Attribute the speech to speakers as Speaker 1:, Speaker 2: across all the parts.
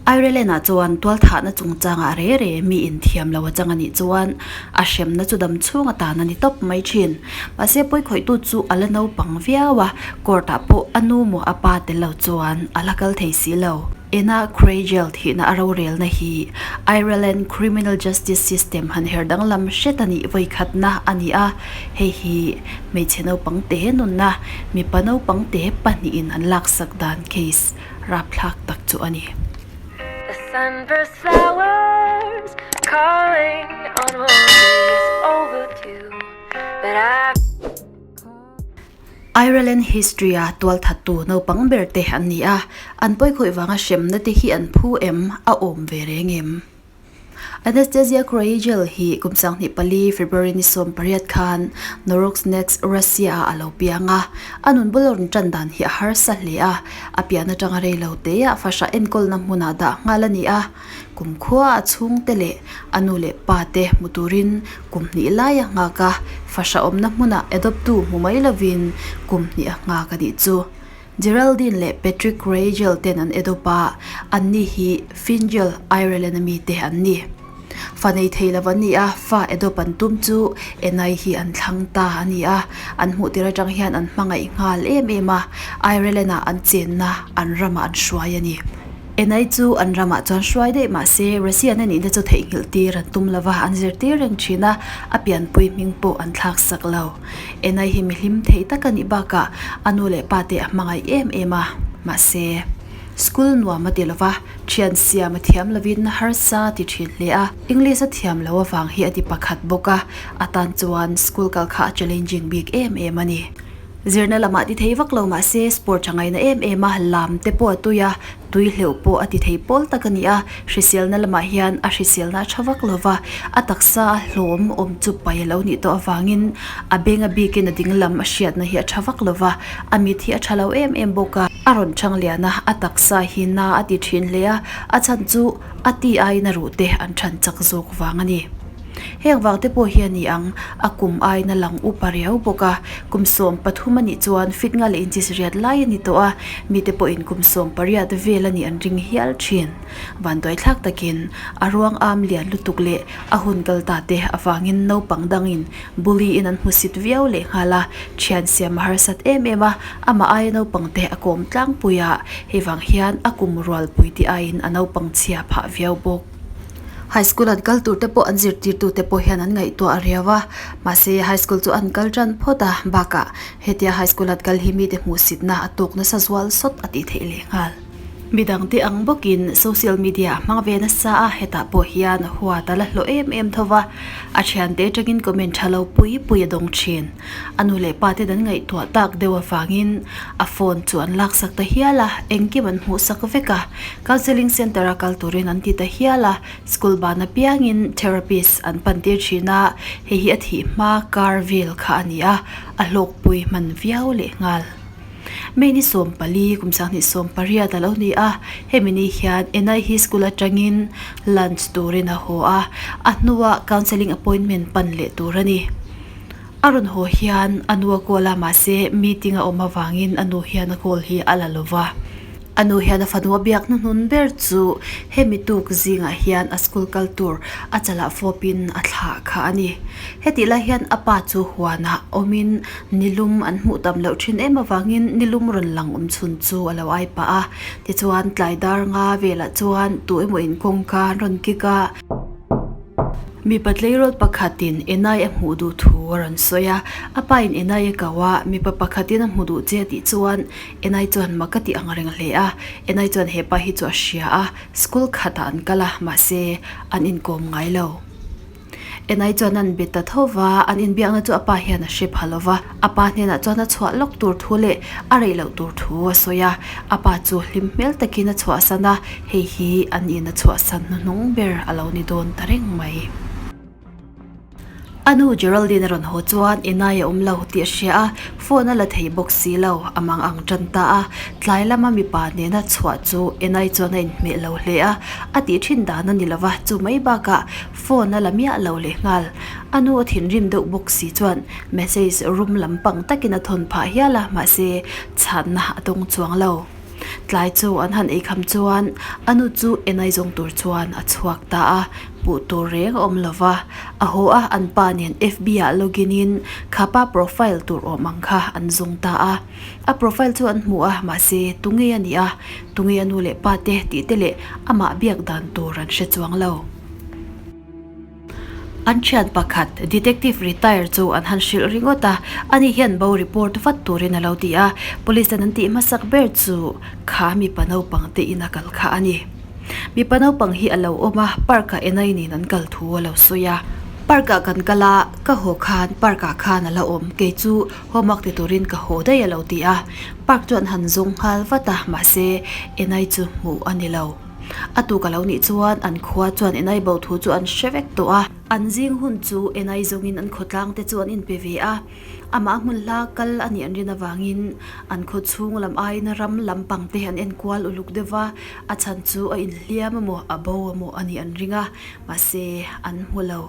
Speaker 1: Ireland-ah chuan tualthahna chungchangah re re mi inthiam lo a chang a nih chuan a hremna chu dam chhung atan a ni tawp mai thin. Mahse pawikhawihtu chu a la naupang viau a, court-ah pawh a nu maw a pa tel lo chuan a la kal thei si lo. Ena Craigel thihna a rorelna hi Ireland criminal justice system han her danglam hret a nih vawikhatna a ni a, hei hi hmeichhe naupang te nunna mipa naupang te pahnihin an laksak dan case rapthlak tak chu a ni.
Speaker 2: The sunburst flowers calling on roses overdue but I.
Speaker 1: Ireland history-a tualthattu naupang ber te an ni a, an pawikhawih vanga hremna te hi an phu em, a awm ve reng em? Anastasia Kroegel hi kum 24 February ni 18 khan Norokznetsk, Russia-ah a lo piang a, a nun bul a rawn tan dan hi a harsa hle a, a pian atanga rei lo teah fahrah enkawlna hmunah dah nghal a ni a. Kum khua a chhungte leh a nu leh pa te hmu turin kum hnih lai a nghak a, fahrah awmna hmunah adopt-tu hmu mai lovin kum hnih a nghak a nih chu. Geraldine leh Patrick Ragel ten an adopt a, anni hi Fingel, Ireland-a mite an ni. Fa nei thei lo an ni a, fa adopt an tum chu Enai hi an thlang ta a ni a, an hmuh tir atang hian an hmangaih nghal em em a, Ireland-ah an chenna an ramah an hruai a ni. Enai chu an ramah chuan hruai daih mah se Russian a nihna chu theihnghilh tir an tum lova, an zirtir reng thin a, a pianpui hming pawh an thlak sak lo. Enai hi mihlim thei tak a nih bakah a nu leh pa te a hmangaih em em a, mahse school nuam a ti lova, thian siam a thiam lovin harsa a ti thin hle a, English a thiam lo avang hi a ti pakhat bawk a, a tan chuan school kal kha a challenging bik em em a ni. Zirna lamah ti thei vak lo mah se sport tha ngaina em em a, lam te pawh a tui a, tui hleuh pawh a ti thei pawl tak a ni a, hriselna lamah hian a hriselna a tha vak lo va, a taksa a hlawm awm chu pai a lo nih tawh avangin a beng a bikin a ding lam a hriatna hi a tha vak lo va, a mit hi a tha lo em em bawk a. A rawn chang lian a, a taksa hi na a ti thin hle a, a chhan chu a ti aiin a ruh te an than chak zawk vang a ni. Heng vang te pawh hi a ni ang, a kum aiin a lang upa riau bawk a, kum 13 a nih chuan fit nga leh inches riat lai a ni tawh a, mite pawhin kum 18 vel a nih an ring hial thin. Vanduaithlak takin a ruang am lian lutuk leh a hun kal ta te avangin naupang dangin bully in an hmusit viau leh nghal a, thian siam a harsat em em a, amah aia naupang te a kawm tlangpui a, hei vang hian a kum rualpui tih aiin a naupang chhia phah viau bawk. High school an kal tur te pawh an zirtirtu te pawh hian an ngaihtuah a riau a, mahse high school chu an kal tan phawt a, bakah hetia high school an kal hi mite hmuhsitna a tawk nasa zual sawt a tih theih leh nghal. Midang te ang bawkin social media a hmang ve nasa a, hetah pawh hian huat a la hlawh em em tho va, a thiante atangin comment tha lo pui pui a dawng thin. A nu leh pa ten an ngaihtuah tak deuh avangin a phone chu an laksak ta hial a, engkim an hmuhsak vek a. Counselling centre a kal turin an ti ta hial a, school ban apiangin therapist an pan tir thin a, hei hi a thih hma kar vel kha a ni a, a hlawkpui hman viau leh nghal. May ni 14 kum 2018 a lo ni a, hemi ni hian NIH school atangin lunch turin a haw a, a hnuah counselling appointment pan leh tur a ni. A rawn haw hian a nu a call a mahse meeting a awm avangin a nu hian a call hi a la lo va. A nu hian a fanu a biak hnuhnun ber chu hemi tuk zingah hian a school kal tur a chalah fawpin a thlah kha a ni. Hetih lai hian a pa chu huanah awmin nilum an hmuh tam loh thin em avangin nilum rawn lang awm chhun chu a lo ai pah a. Tichuan tlai dar nga velah chuan tu emaw in kawngka an rawn kik a. Mipa tleirawl pakhatin Enai a hmuh duh thu a rawn sawi a, a pain Enai a ko a, mipa pakhatin a hmu duh che a tih chuan Enai chuan mak a tih ang reng hle a, Enai chuan hepa hi chu a hria a, school khatah an kal a, mahse an inkawm ngai lo. Enai chuan an be ta tho va, an inbiakna chu a pa hian a hre pha lo va, a pa hnenah chuan a chhuah lawk tur thu leh a rei loh tur thu a sawi a, a pa chu hlim hmel takin a chhuahsan a, Hei hi an in a chhuahsan hnuhnung ber a lo ni dawn ta reng mai. A nu Geraldine a rawn haw chuan Enai a awm lo tih a hria a, phone a la thei bawk si lo, a mang ang tan ta a. Tlai lama mipa nena chhuah chu Enai chuan a inhmeh lo hle a, a tih thin dan a ni lo va, chu mai bakah phone a la miah lo leh nghal. A nu a thinrim deuh bawk si chuan message rum lampang takin a thawn phah hial a, mahse chhanna a dawng chuang lo. Tlai chu an han eikham chuan a nu chu enai zawng tur chuan a chhuak ta a, hmuh tur reng a awm lo va. A haw a, an pa nen FB ah login in kha pa profile tur awm ang kha an zawng ta a. A profile chu an hmu a, mahse tunge a nih a, tunge a nu leh pa te tih te leh amah biak dan tur an hre chuang lo. An thian pakhat, detective retire chu an han hrilh ringawt a, ani hian bo report vat turin a lo ti a, police ten an tih hmasak ber chu kha mipa naupang te in a kal kha a ni. Mipa naupang hi a lo awm a, park ah enai nen an kal thu a lo sawi a. Park ah kan kal a, ka haw khan park ah khan a la awm, kei chu homework ti turin ka haw daih a lo ti a, park chu an han zawng nghal vat a, mahse enai chu hmuh a ni lo. A tuk a lo nih chuan an khua chuan Enai bo thu chu an hre vek tawh a. An zing hun chu Enai zawngin an khawtlang te chu an inpe ve a. Amah hmun hla kal a nih an rin avangin an khaw chhung lam aiin ram lampang te an enkual uluk deuh va, a chhan chu a inhliam emaw a bo emaw a nih an ring a, mahse an hmu lo.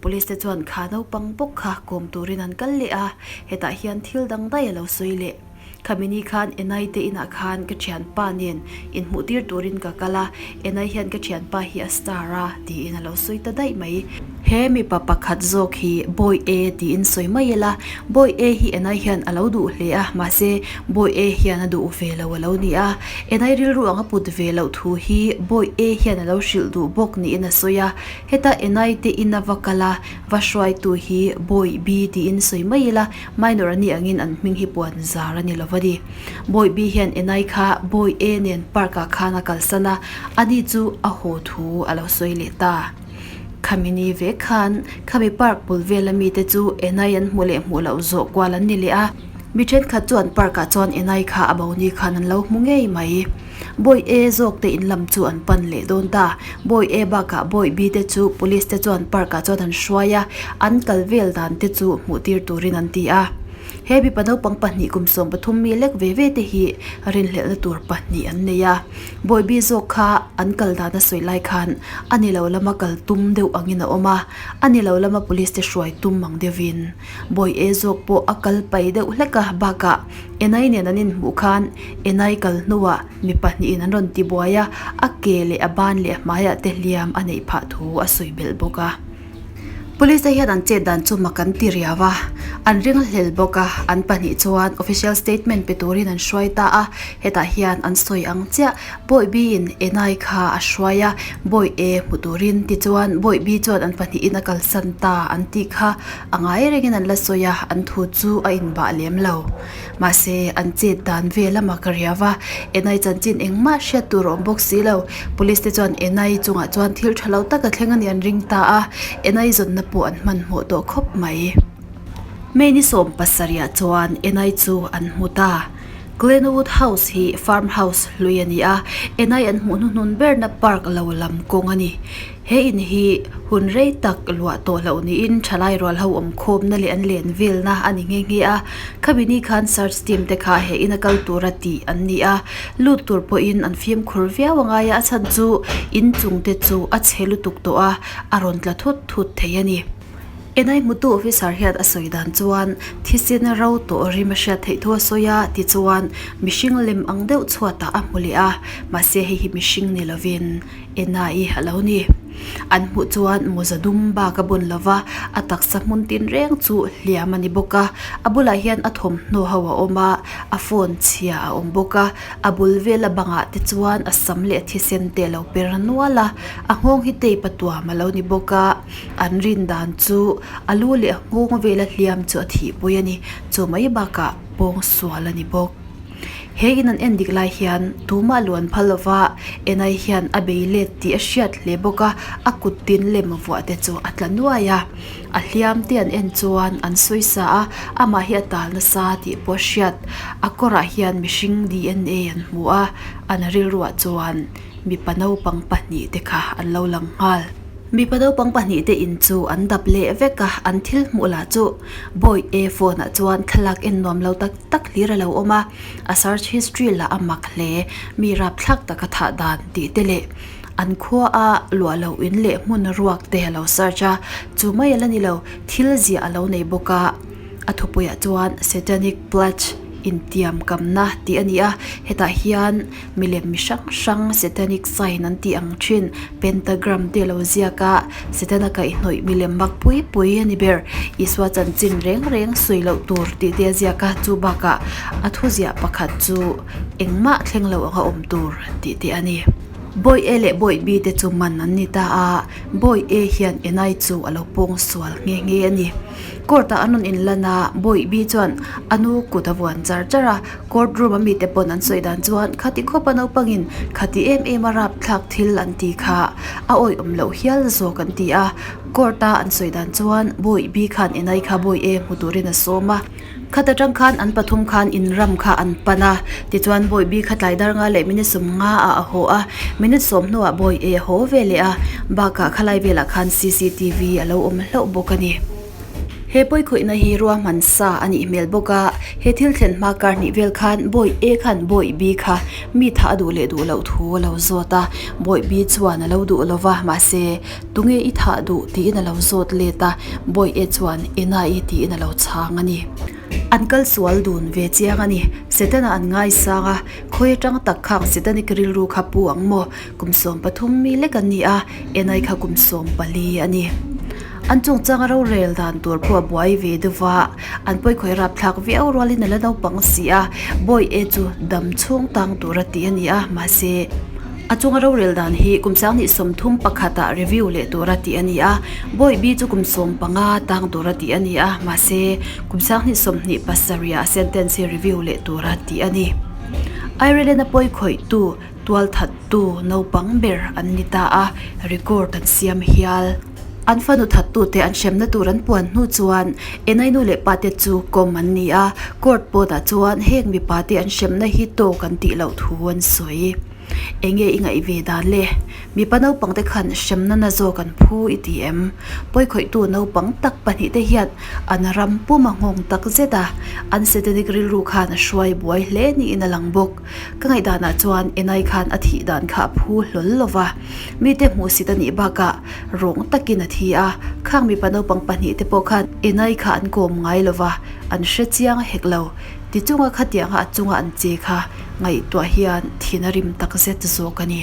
Speaker 1: Police te chuan kha naupang bawk kha kawm turin an kal leh a, hetah hian thil dang daih a lo sawi leh. Khamini khan Enai te inah khan ka thianpa nen inhmuh tir turin ka kal a, Enai hian ka thianpa hi a star a tiin a lo sawi ta daih mai. He mipa pakhat zawk hi Bawi E tiin sawi mai ila, Bawi E hi Enai hian a lo duh hle a, mahse Bawi E hian a duh ve lo a lo ni a. Enai rilru ang a put ve loh thu hi Bawi E hian a lo hrilh duh bawk niin a sawi a. Heta Enai te ina va kal a, va hruaitu hi Bawi B tiin sawi mai ila, Minor a nih angin an hming hi puan zar a ni lo va ni. Bawi B hian Enai kha Bawi A nen park ah khan a kalsan a, ani chu a haw thu a lo sawi leh ta. Khami ni ve khan khami park bul vela mite chu Enai an hmuh leh hmuh loh zawh kual an ni leh a. Mi thenkhat chuan park ah chuan Enai kha a bo ni khan an lo hmu ngei mai. Bawi A zawk te in lam chu an pan leh dawn ta. Bawi A bakah Bawi B te chu police te chuan park ah chuan an hruai a, an kal vel dan te chu hmuh tir turin an ti a. He mipa naupang pahnih kum 13 mi lek ve ve te hi rinhlelhna tur pahnih an nei a. Bawi B zawk kha an kal dan a sawi lai khan a ni lo lama kal tum deuh angin a awm a, a ni lo lama police te hruai tum ang deuhin. Bawi A zawk pawh a kal pai deuh hlek a, bakah Enai nen an inhmuh khan Enai kal hnuah mi pahnihin an rawn tibuai a, a ke leh a ban leh a hmaiah te hliam a neih phah thu a sawi belh bawk a. Police te hian an chet dan chu mak an ti riau a, an ring hlel bawk a, an pahnih chuan official statement pe turin an hruai ta a, hetah hian an sawi ang chiah Bawibiin Enai kha a hruai a, Bawi e hmu turin tichuan Bawibi chuan an pahnihin a kalsan ta an tih kha A ngai rengin an la sawi a, an thu chu a inbah lem lo. Mahse, an chet dan vel a mak riau a, Enai chanchin engmah hriat tur a awm bawk si lo. Police te chuan Enai chungah chuan thil tha lo tak a thleng a nih an ring ta a, Enai zawnna pawh an hmanhmawh tawh khawp mai. May ni 17 ah chuan Enai chu an hmu ta. Glenwood House hi farm house hlui a ni a, Enai an hmuh hnuhnun berna park lo lam kawng a ni. He in hi hun rei tak luah tawh loh niin thalai rual ho awm khawmna leh an len velna a ni nghe nghe a. Khami ni khan search team te kha he ina kal tura tih an ni a, lut tur pawhin an fimkhur viau a ngai a, a chhan chu in chung te chu a chhe lutuk tawh a, a rawn tla thut thut thei a ni. Enai hmutu officer hian a sawi dan chuan thisen ro tawh rim a hriat theih thu a sawi a, tichuan mihring lem ang deuh chhuatah a hmu leh a, mahse hei hi mihring ni lovin Enai a lo ni. An hmuh chuan mawza dum bak a bun lo va, a taksa hmun tin reng chu hliam a ni bawk a. A bulah hian a thawmhnaw ho a awm a, a phone chhia a awm bawk a. A bul vela bangah te chuan a sam leh a thisen te a lo per nual a. A nghawng hi tape a tuam a lo ni bawk a. An rin dan chu a lu leh a nghawng vela hliam chu a thihpui a ni. Chu mai bakah pawng sual a ni bawk. He in an en dik lai hian tumah luan phal lova Enai hian a bei let tih a hriat hle bawk a, a kut tin lem vuah te chu a tla nuai a. A hliam te an en chuan an sawi sa a, amah hi a tal nasa tih pawh a hriat. A kawrah hian mihring dna an hmu a, an rilruah chuan mipa naupang pahnih te kha an lo lang nghal. Mipa naupang pahnih te in chu an dap leh vek a, an thil hmuh lah chu Bawi E phone ah chuan thlalak en nuam lo tak tak hlir a lo awm a, a search history lah a mak hle, mi rapthlak tak a thah dan tih te leh an khua a luah loh in leh hmun ruak te a lo search a, chu mai a la ni lo, thil ziah a lo nei bawk a, a thupuiah chuan Satanic Pledge. Intiamkamna tih a ni a, hetah hian milem mi hrang hrang satanic sign an tih ang thin pentagram te a lo ziak a, setana kaihhnawih milem mak pui pui a ni ber. Isua chanchin reng reng sawi loh tur tih te a ziak a, chu bakah a thuziah pakhat chu engmah thleng lo anga awm tur tih te a ni. Bawi E leh Bawi B te chu man an ni ta a, Bawi E hian Enai chu a lo pawng sual nghe nghe a ni. Court ah an rawn inlan a, Bawi B chuan a nu kut a vuan char char a, court room a mite pawn an sawi dan chuan khati khawp a naupangin khati em em a rapthlak thil an ti kha a awihawm loh hial zawk an ti a, court a an sawi dan chuan Bawi B khan Enai kha Bawi E hmu turin a sawm a. Khat atang khan an pathum khan inram kha an pan a, tichuan Bawi B kha tlai dar nga leh minute 50 ah a haw a, minute 10 hnuah Bawi E a haw ve leh a, bakah khalai velah khan cctv a lo awm hlauh bawk a ni. He pawikhawihna hi ruahman sa a nih hmel bawk a, he thil thlen hma kar hnih vel khan Bawi E khan Bawi B kha mi thah a duh leh duh loh thu a lo zawt a, Bawi B chuan a lo duh lo va, mahse Tunge i thah duh tiin a lo zawt let a, Bawi E chuan Ena-i tiin a lo chhang a ni. An kal sual dun ve chiang a ni. Setana an ngaisang a, khawi atang tak khang Setanic rilru kha pu ang maw? Kum 13 mi lek an ni a, Ena-i kha kum 14 a ni. An chungchanga rorel dan tur pawh a buai ve deuh va, an pawikhawih rapthlak viau rualin a la naupang si a, Bawi E chu dam chhung tang tura tih a ni a, mahse, A chunga rorel dan hi kum 2031 ah review leh tura tih a ni a, Bawi B chu kum 15 tang tura tih a ni a, mahse kum 2027 ah sentence hi review leh tura tih a ni. Ireland a pawi khawihtu, tualthattu naupang ber an ni ta a, record an siam hial. An fanu thattute an hremna tur an puan hnu chuan Enai nu leh pate chu kawm an ni a, court pawnah chuan heng mipate an hremna hi tawk an tih loh thu an sawi. Enge i ngaih ve dan le? Mipa naupang te khan hremna na zawk an phu i ti em? Pawikhawihtu naupang tak pahnihte hian an ram pum a nghawng tak zet a, an satanic rilru khan a hruai buai hle niin a lang bawk. Ka ngaihdanah chuan Enai khan a thih dan kha a phu hlawl lo va, mite hmuhsit a nih bakah rawng takin a thi a, khang mipa naupang pahnihte pawh khan Enai kha an kawm ngai lo va, an hre chiang hek lo. Tichunga khatianga a chunga an che kha ngaihtuah hian thin a rim tak zet zawk a ni.